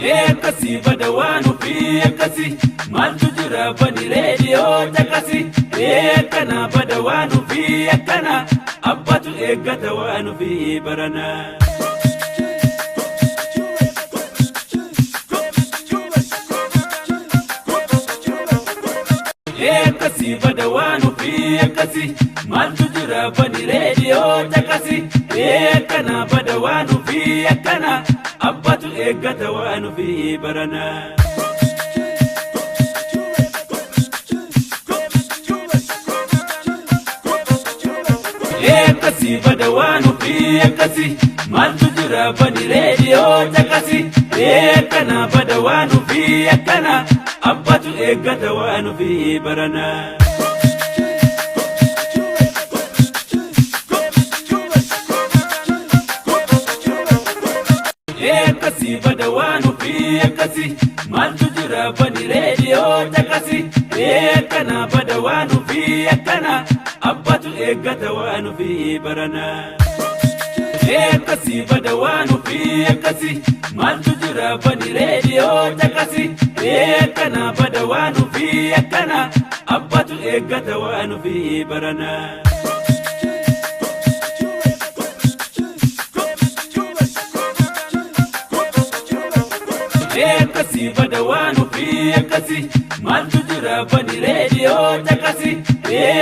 Akkasii bada waan ofii akkasii maaltu jira bani reediyoo caqasi. Akkana bada waan ofii akkana abbatu eeggata waan ofii barana. Akkasii bada waan ofii akkasii maaltu jira bani reediyoo caqasi. Akkana bada waan ofii akkana abbatu eeggata waan ofii barana. Akkasii bada waan ofii akkasii maaltu jira bani reediyoo caqasi. Akkana bada waan ofii akkana abbatu eeggata waan ofii barana. Akkasii bada waan ofii akkasii maaltu jira bani reediyoo caqasi. Akkana bada waan ofii akkana abbatu eeggata waan ofii barana. Akkasii bada waan ofii akkasii maaltu jira bani reediyoo caqasi. Akkana bada waan ofii akkana abbatu eeggata waan ofii barana. Akkasii bada waan ofii akkasii maaltu jira bani reediyoo caqasi.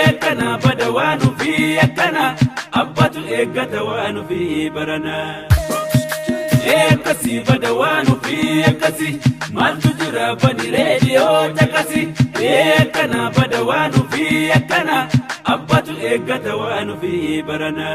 Akkana bada waan ofii akkana abbatu eeggata waan ofii barana. Akkasii bada waan ofii akkasii maaltu jira bani reediyoo caqasi. Akkana bada waan ofii akkana abbatu eeggata waan ofii barana.